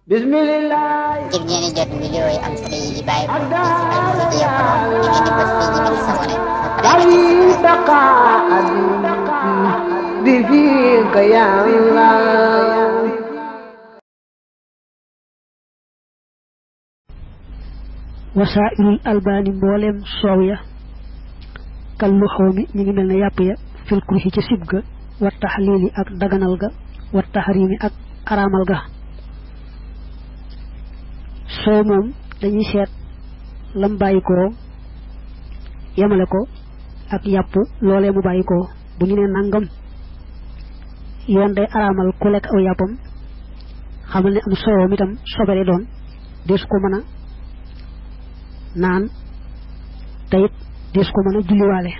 Bismillah. ngir ngeen jot vidéo yi am solo yi bàyyi ko ci Al-Mouridiyyah Pro ngeen di bës fii ñu bind s'abonné بفيك يا الله wasaa'ilul albaani mbooleem soow ya kal lu xawmi ñu ngi mel ne yàpp ya fil kurhi ca sib ga wa taxliili ak daganal ga wa taxriimi ak araamal ga soow moom dañuy seet lam bàyyi ko yemale ko ak yàpp loolee mu bàyyi ko bu ñu ne nangam yoon day araamal ku lekk aw yàppam xamal ne am soowam itam sobere doon deesu ko mën a naan tayit des ko mën a julliwaale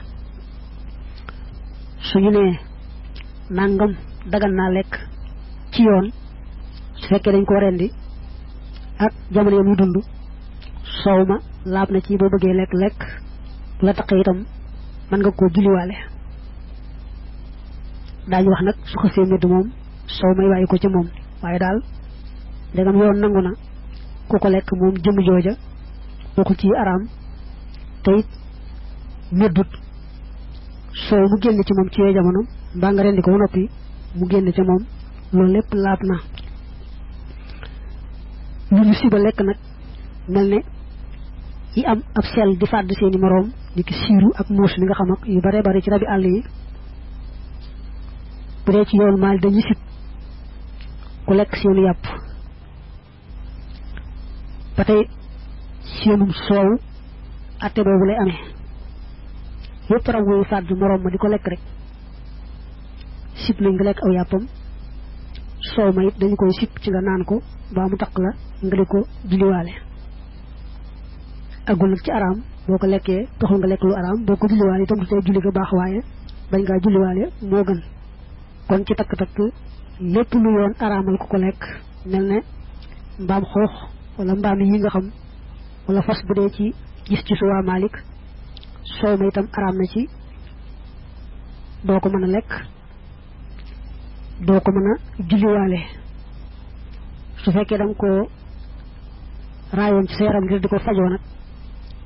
suñu ne nangam dagan naa lekk ci yoon su fekkee dañ ko rendi ak jamono yi muy dund soow ma laab na ci boo bëggee lekk bu la taqee itam mën nga koo julliwaale daañu wax nag su xasee medd moom soow may bàyyi ko ci moom waaye daal ndegam yoon nangu na ku ko lekk moom jëmm jooja bokkul ci araam te it meddut soow mu génn ci moom ci yooyu jamono mbaa nga rendi ko ba noppi mu génn ca moom loolu lépp laab na lu ñu siba lekk nag mel ne yi am ab sel di fàdd seeni moroom ni ki siiru ak muus mi nga xam ak yu bare bare ci rabi àll yi bu dee ci yoon maal dañuy sib ku lekk seenu yàpp ba tey seenum soow atte boobu lay amee yëpp rab wuy fàdd moroom ma di ko lekk rek sib nañ nga lekk aw yàppam soow ma it dañu koy sib ci nga naan ko baa mu taq la nga di ko julliwaale agul nag ci araam boo ko lekkee taxul nga lekk lu araam boo ko julliwaale itam du tee julli ga baax waaye bañ ngaa julliwaale moo gën kon ci takk-takk lépp lu yoon araamal ku ko lekk mel ne mbaam xoox wala mbaam yi nga xam wala fas bu dee ci gis ci suwaa Malik soow ma itam araam na ci doo ko mën a lekk doo ko mën a julliwaale su fekkee da nga koo raayoon ci sa yaram ngir di ko fajoo nag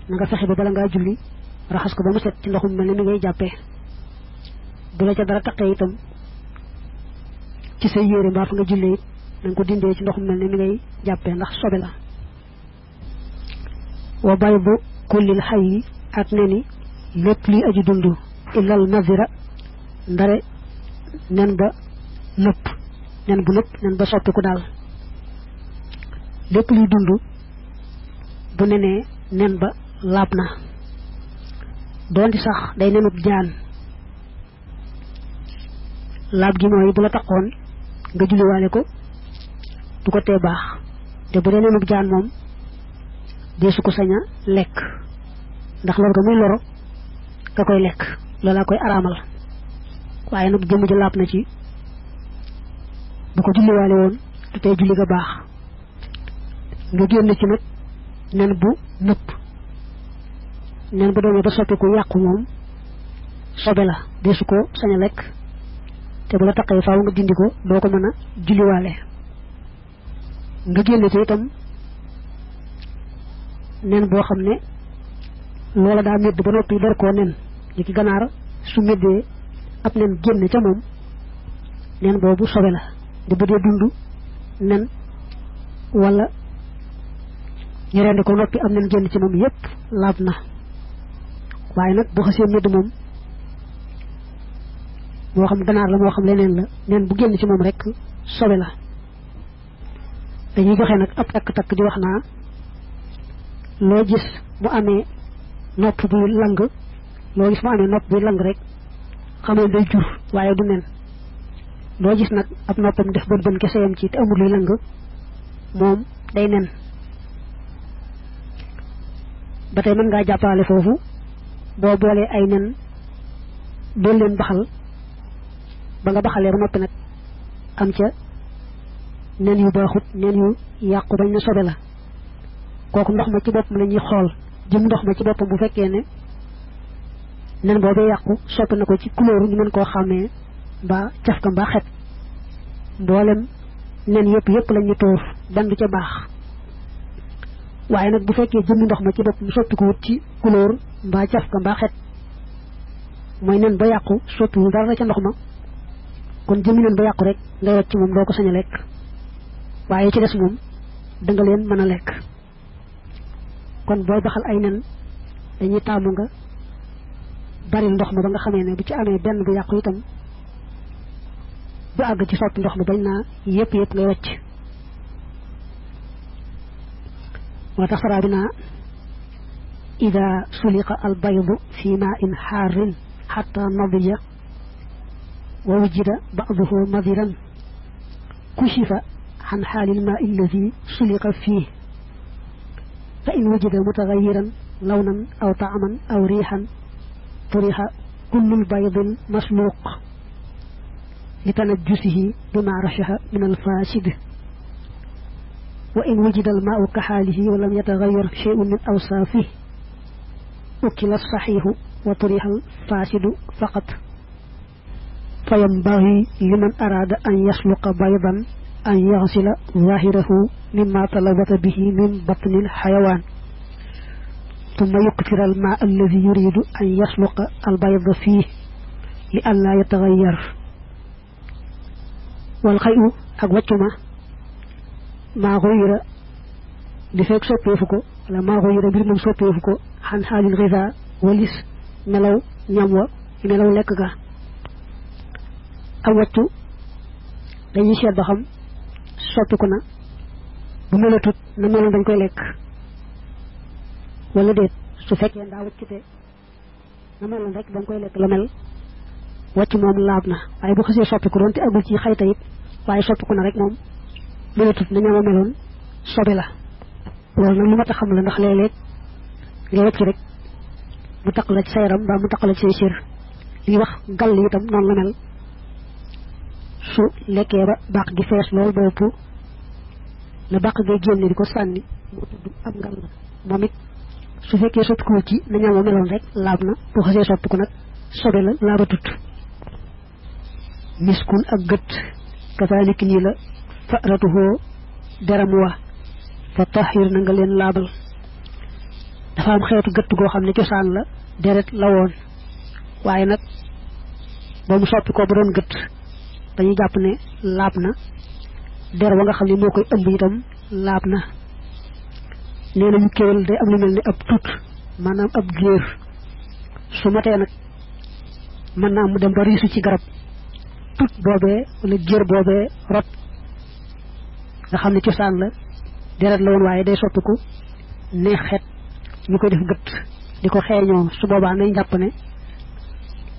na nga fexe ba bala ngaa julli raxas ko ba mu set ci ndoxum mel ne mi ngay jàppee bu la ca dara taqee itam ci say yére mbaa fa nga jullee it na nga ko dindee ci ndoxum mel ne mi ngay jàppee ndax sobe la wa baydu kullil xayyi ak ne ni lépp luy aji dund illal nazira ndare nen ba nëpp nen bu nëpp nen ba soppiku daal lépp luy dund bu nenee nen ba laab na doonte sax day nenub jaan laab gi mooy bu la taxoon nga julliwaale ko du ko tee baax te bu dee nenub jaan moom deesu ko sañ a lekk ndax lor ga muy loro ka koy lekk loolaa koy araamal waaye nag jëmm ji laab na ci bu ko julliwaale woon du tey julli ga baax nga génn ci nag nen bu nëpp nen bu doonee ba soppiku yàqu moom sobe la deesu ko sañ a lekk te bu la taqee faaw nga dindi ko doo ko mën a julliwaale nga génn ci itam nen boo xam ne loola daa medd ba noppi door koo nen ni ki ganaar su meddee ab nen génn ca moom nen boobu sobe la di bu dee dund nen wala ñu rendi ko noppi am nen génn ci moom yépp laab na waaye nag bu xasee medd moom moo xam ganaar la moo xam leneen la nen bu génn ci moom rek sobe la dañuy joxe nag ab takk-takk di wax naa loo gis mu amee nopp buy lang loo gis mu amee nopp buy lang rek xamal day jur waaye du nen loo gis nag ab noppam def bën bën kese yam ci te amul luy lang moom day nen ba tey mën ngaa jàppale foofu boo boolee ay nen doon leen baxal ba nga baxalee ba noppi nag am ca nen yu baaxut nen yu yàqu bañ na sobe la kooku ndox ma ci boppam la ñuy xool jëm ndox ma ci boppam bu fekkee ne nen boobee yàqu soppi na ko ci couleur ñu mën koo xàmmee mbaa caf ka mbaa xet mboolem nen yëpp la ñu tóor ban du ca baax waaye nag bu fekkee jëmmi ndox ma ci bopp mu soppi ko wut ci couleur mbaa cafka mbaa xet mooy nen ba yàqu soppiwul dara ca ndox ma kon jëmmi nen ba yàqu rek ngay wacc moom doo ko sañ a lekk waaye ci des moom da nga leen mën a lekk kon booy baxal ay nen dañuy taamu nga bari ndox ma ba nga xamee ne bu ci amee benn bu yàqu itam bu àgg ci soppi ndox ma bañ naa yépp ngay wacc moo tax saraa bi naa ida suliqa al baydu fi ma in xaarin xatta nadiya wa wujida ba'duhu madiran kushifa عن حال الماء الذي سلق فيه فإن وجد متغيرا لونا أو طعما أو ريحا طرح كل البيض المسلوق لتنجسه بما رشه من الفاسد وإن وجد الماء كحاله ولم يتغير شيء من أوصافه أكل الصحيح وطرح الفاسد فقط فينبغي لمن أراد أن يسلق بيضا أن يغسل ظاهره مما تلوث به من بطن الحيوان ثم يكثر الماء الذي يريد أن يسلق البيض فيه لئلا يتغير والخيء أقوتما ما غير لفيك سوبيفكو ولا ما غير برمم سوبيفكو عن حال الغذاء وليس ملو نياموا ملو لكغا أوتو dañuy seet ba xam soppiku na bu melatut na meloon dañ koy lekk wala déet su fekkee ndaa wëccite na meloon rek dañ koy lekk la mel wàcc moom laab na waaye bu xasee soppiku doon te agul ci xayta it waaye soppiku na rek moom melatut na ñama meloon sobe la loolu nag lu ma tax xam la ndax léeg-léeg ngay wëcc rek mu taq la ci sa yaram mbaa mu taq la ci say sér li wax gàll itam noonu la mel su lekkee ba bàq gi fees lool bopp la bàq ngay génne di ko sànni mu tudd ab ngal la moom it su fekkee soppiku ci na ñama meloon rek laab na bu xasee soppiku nag sobe la laaba tut miskun ak gët kazalik nii la faratuhoo deram wa fa tahir na nga leen laabal dafa am xeetu gëtt goo xam ne cosaan la deret la woon waaye nag ba mu soppi ko ba doon gëtt dañuy jàpp ne laab na der wa nga xam ne moo koy ëmb itam laab na nee nañu kéwal day am lu mel ni ab tut maanaam ab géer su matee nag mën naa mu dem ba riisu ci garab tut boobee wala géer boobee rot nga xam ne cosaan la deret la woon waaye day soppiku neex xet ñu koy def gëtt di ko xeeñoo su boobaa nañ jàpp ne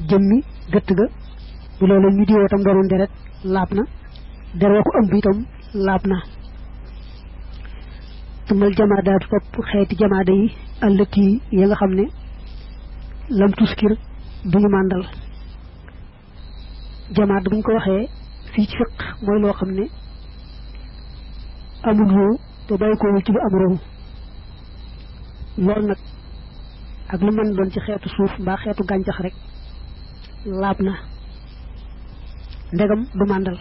jëmmi gëtt ga bu loolu ñu diwoo tam doonoon deret laab na der wa ko ëmb itam laab na tumal jamaadaat topp xeeti jamaada yi allati ya nga xam ne lam tuskir duñu màndal jamaat buñ ko waxee fii ci fiq mooy loo xam ne amul ruu te bàyyi ko ci lu am ruu loolu nag ak lu mën doon ci xeetu suuf mbaa xeetu gàncax rek laab na ndegam du màndal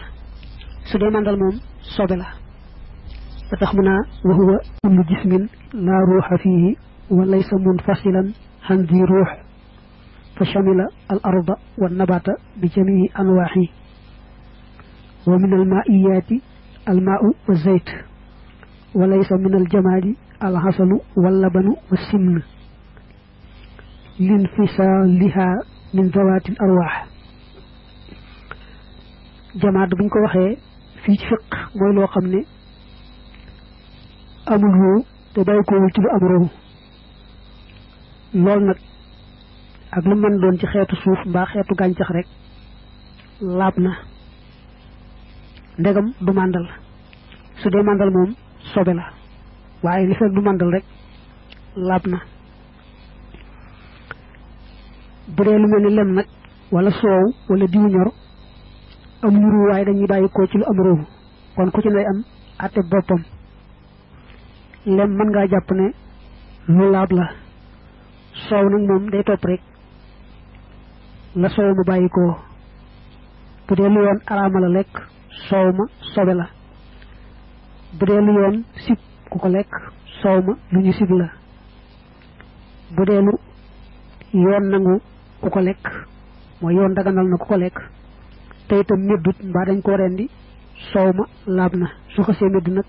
su dee màndal moom sobe la ba tax mu naa wa huwa kullu jismin laa ruuxa fiihi wa laysa munfasilan an di ruux fa shamila al arda wa nabata bi jamii anwaaxi wa min al maaiyaati al maau wa zayt wa laysa min al jamaadi al hasalu wal labanu wa simn linfisaaliha min zawaati al arwaax jamaat buñ ko waxee fii ci fiq mooy loo xam ne amul ruu te bàyyi ko wul ci lu am ruu loolu nag ak lu mën doon ci xeetu suuf mbaa xeetu gàncax rek laab na ndegam du màndal su dee màndal moom sobe la waaye li fekk du màndal rek laab na bu dee lu mel ni lem nag wala soow wala diwu ñor amuñu ruu waaye dañuy bàyyi ko ci lu am ruu kon ku ci lay am àtte boppam lem mën ngaa jàpp ne lu laab la soow nag moom day topp rek la soow ma bàyyi ko bu dee lu woon araama la lekk soow ma sobe la bu dee lu yoon sib ku ko lekk soow ma lu ñu sib la bu dee lu yoon nangu ku ko lekk mooy yoon daganal na ku ko lekk te itam meddut mbaa dañ koo rendi soow ma laab na su xasee medd nag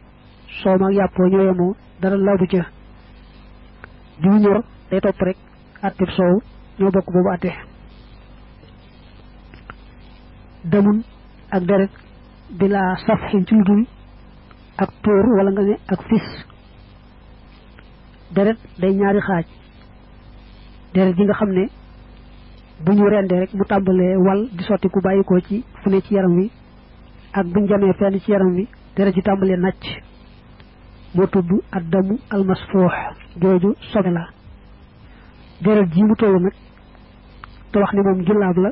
soow ma ak yàppoo ñoo yemoo dara laabu ca diw ñor day topp rek atteb soow ñoo bokk boobu atte damun ak deret bila safxin ci lu dul ak tuur wala nga ne ak fis deret day ñaari xaaj deret ji nga xam ne bu ñu rendee rek mu tàmbalee wal di sotti ku bàyyi ko ci fu ne ci yaram wi ak buñ jamee fenn ci yaram wi deret ji tàmbalee nàcc moo tudd addamu almasfuux jooju sobe la deret ji mu tollu nag te wax ne moom jullaab la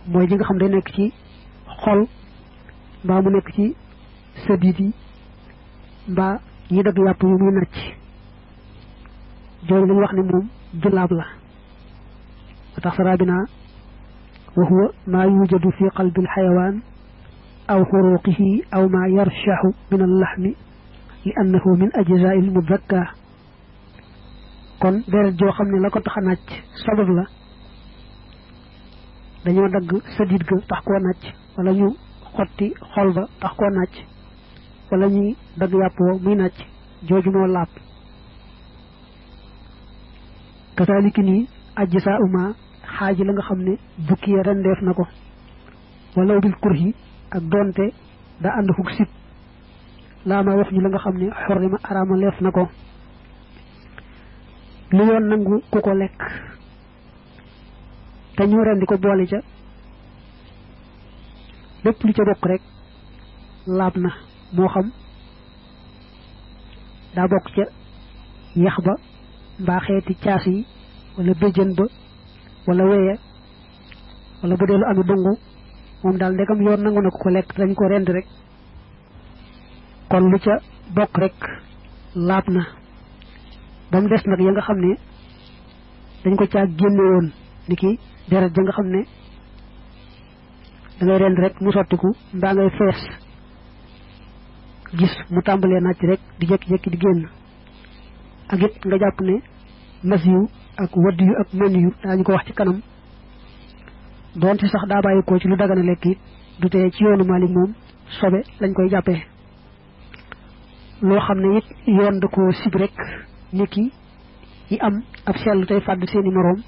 mooy ji nga xam day nekk ci xol mbaa mu nekk ci sëddiit yi mbaa ñi dagg yàpp yi muy nàcc jooju lañu wax ne moom jullaab la tax sarabina wa huwa ma yujadu fi qalbi alxayawaan aw xuruqihi aw ma yarshaxu min allaxmi li annahu min ajzaa'i almudakka kon deret joo xam ne la ko tax a nàcc sabab la dañoo dagg sëddiit ga tax koo nàcc wala ñu xotti xol ba tax koo nàcc wala ñuy dagg yàppoo muy nàcc jooju moo laab kasaaliki nii ajsaa uma xaaji la nga xam ne bukki ya rendeef na ko wala bil kurhi ak doonte daa ànd fukk sib laa ma wax ñu la nga xam ne xorrima araama leef na ko lu yoon nangu ku ko lekk te ñu rendi ko boole ca lépp lu ca bokk rek laab na moo xam daa bokk ca yax ba mbaa xeeti caas yi wala béjjën ba wala weye wala bu dee lu ami dungu moom daal ndegam yoon nangu na ko lekk dañ ko rend rek kon lu ca bokk rek laab na ba mu des nag ya nga xam ne dañ ko caa génne woon ni ki deret ja nga xam ne da ngay rend rek mu sottiku mbaa ngay fees gis mu tàmbalee nàcc rek di jekki-jekki di génn ak it nga jàpp ne mas yu ak wadd yu ak men yu daañu ko wax ci kanam doonte sax daa bàyyi ko ci lu dagana lekk it du tee ci yoonu Maalik moom sobe lañ koy jàppee loo xam ne it yoon da ko sib rek nit ki yi am ab sell tey fàdd seeni moroom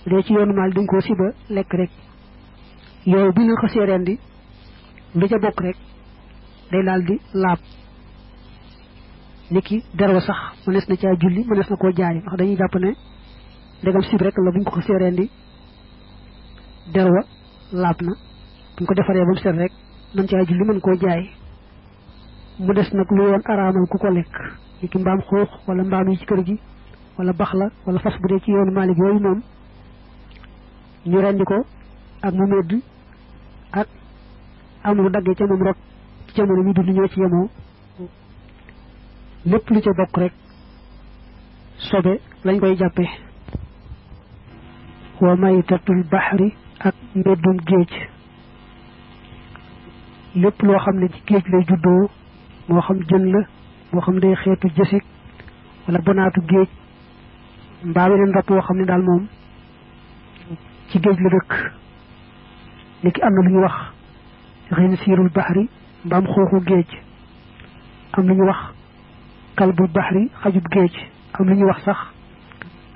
dee ci yoonu Maalik dañ koo siba lekk rek yow bi nga xasee rendi lu ca bokk rek day daal di laab niki derwa sax mënees na caa julli mënees na koo jaay ndax dañuy jàpp ne ndegam sib rek la buñ ko xasee rendi derwa laab na buñ ko defaree ba mu set rek mën caa julli mën koo jaay mu des nag lu yoon araamal ku ko lekk niki mbaam xuux wala mbaam yi ci kër gi wala bax la wala fas bu dee ci yoonu Maalik yooyu moom ñu rendi ko ak mu medd ak am lu daggee ca moom rot ci jamono mi dund ñoo ci yemoo lépp lu ca bokk rek sobe lañ koy jàppee wa maytatul baxri ak mbeddum géej lépp loo xam ne ci géej lay juddoo moo xam jën la moo xam day xeetu jësik wala bonaatu géej mbaa weneen rab woo xam ne daal moom ci géej la dëkk niki am na lu ñu wax xinsiirul baxri mbaam xooxu géej am lu ñu wax kalbul baxri xajub géej am lu ñu wax sax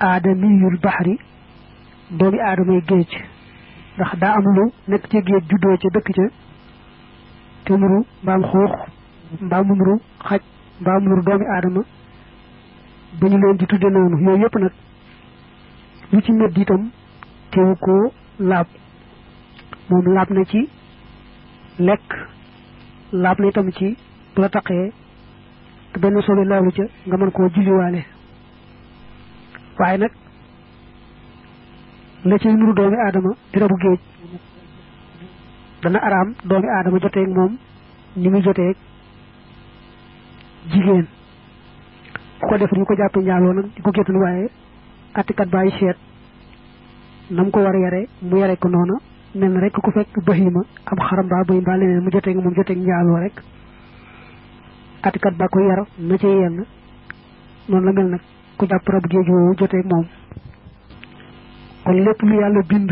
aadamiyul baxri doomi aadamay géej ndax daa am lu nekk ci géej juddoo ca dëkk ca te muru mbaam xuux mbaa mu muru xaj mbaa mu muru doomi aadama ba ñu leen di tudde noonu yooyu yëpp nag lu ci medd itam teewu koo laab moom laab na ci lekk laab na itam ci bu la taqee te benn sobe laalu ca nga mën koo julliwaale waaye nag la ciy nuru doomi aadama di rabu géej dana araam doomi aadama joteeg moom ni muy joteeg jigéen ku ko def ñu ko jàppe njaaloo nag di ko géttan waaye attikat bàyyi seet nam ko war a yare mu yare ko noonu mel na rek ku fekk bahima am xaram mbaa bëy mbaa leneen mu joteeg moom joteeg njaaloo rek atikat ba ko yar na ci yenn noonu la mel nag ku jàpp rab géej woowu jotee moom kon lépp lu yàlla bind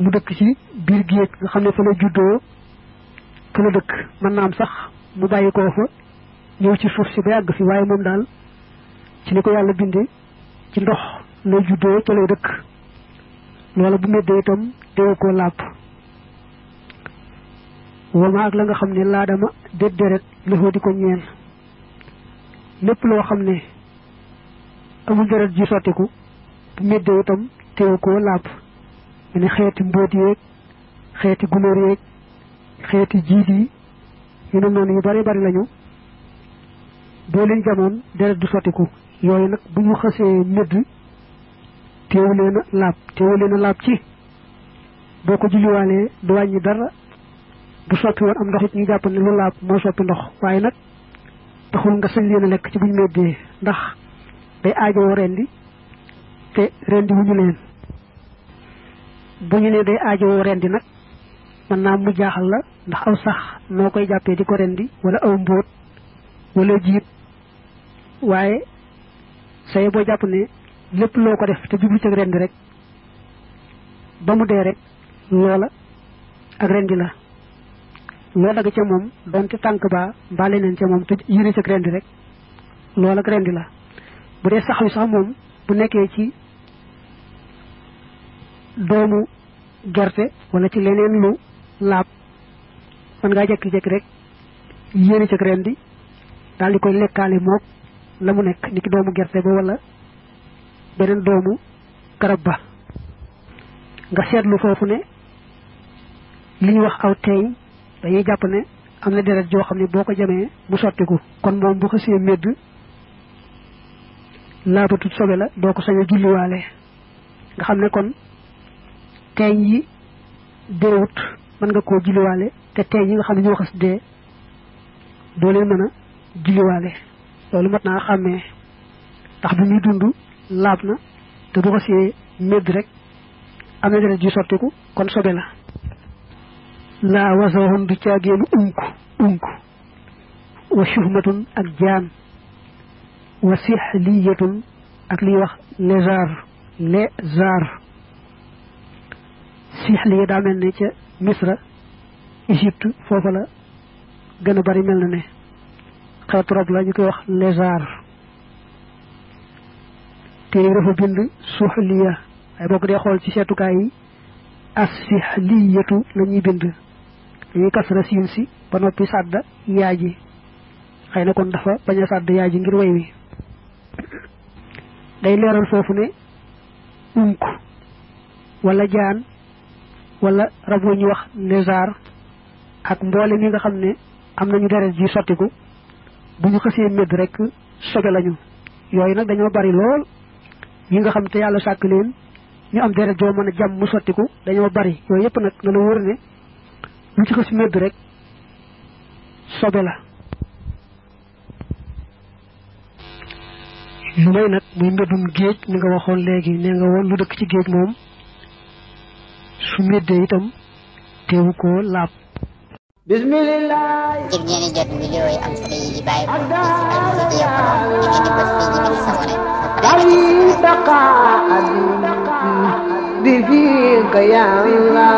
mu dëkk ci biir géej nga xam ne fa la juddoo fa la dëkk mën naa am sax mu bàyyi koo fa ñëw ci suuf si ba yàgg fi waaye moom daal ci ni ko yàlla bindee ci ndox lay juddoo ca lay dëkk loola bu méddee itam teewu koo làpp wama ak la nga xam ne laadama déet deret lëfoo di ko ñeel lépp loo xam ne amul deret ji sottiku bu méddee itam teewu koo làpp mu ne xeeti mbóot yeeg xeeti gunóor yeeg xeeti jiit yi yu ne noonu yu bari bari lañu boo leen jamoon deret du sottiku yooyu nag bu ñu xasee médd teewu leen a laab ci boo ko julliwaalee du wàññi dara bu soppi woon am ndox it ñu jàpp ne lu laab moo soppi ndox waaye nag taxul nga sañ leen a lekk ci buñ méddee ndax day aajowoo rendi te rendi wu ñu leen bu ñu ne day aajowoo rendi nag mën naa mu jaaxal la ndax aw sax noo koy jàppee di ko rendi wala aw mbóot wala jiit waaye say boo jàpp ne lépp loo ko def te jublu ci rendi rek ba mu dee rek loola ak rendi la loo dagg ca moom donte tànk baa mbaa leneen ca moom te yéene ci rendi rek loola ak rendi la bu dee sax wi sax moom bu nekkee ci doomu gerte wala ci leneen lu laab man ngaa jekki-jekki rek yéene ci rendi daal di koy lekkaale mook la mu nekk niki doomu gerte ba wala beneen doomu garab ba nga seetlu foofu ne li ñu wax aw teeñ dañuy jàpp ne am na deret joo xam ne boo ko jamee mu sottiku kon moom bu xasee médd laabatut sobe la doo ko sañ a julliwaale nga xam ne kon teeñ yi deewut mën nga koo julliwaale te teeñ yi nga xam ne ñoo xas dee doo leen mën a julliwaale loolu mat naa xàmmee ndax bi muy dund laab na te bu xasee médd rek am na deret ju sottiku kon sobe la laa wasawun du caageenu unk wa shuhmatun ak jaan wa sihliyatun ak liy wax lézard sihliya daa mel ne ca Misra Égypte foofa la gën a bari mel na ne xeetu rob la ñu koy wax lézard te dafa bind suhliya waaye boo ko dee xool ci seetukaay yi as-sihliyatu la ñuy bind dañuy kasra siin si ba noppi sàdda yaa ji xëy na kon dafa bañ a sàdd yaa ji ngir way wi day leeral foofu ne unk wala jaan wala rab wu ñuy wax lézard ak mboole mi nga xam ne am nañu deret ji sottiku bu ñu xësee médd rek sobe lañu yooyu nag dañoo bari lool yi nga xam te yàlla sàkk leen ñu am deret joo mën a jàmm mu sottiku dañoo bari yooyu yëpp nag na la wóor ne lu ci xës médd rek sobe la lu may nag muy méddum géej ni nga waxoon léegi nee nga woon lu dëkk ci géej moom su méddee itam teewu koo laab bismillah ngir ngeen di jot vidéo yi am solo yi di bàyyi ko ci As-Samadiyya Pro ngeen di bës fii di sabone di fi ka yàlla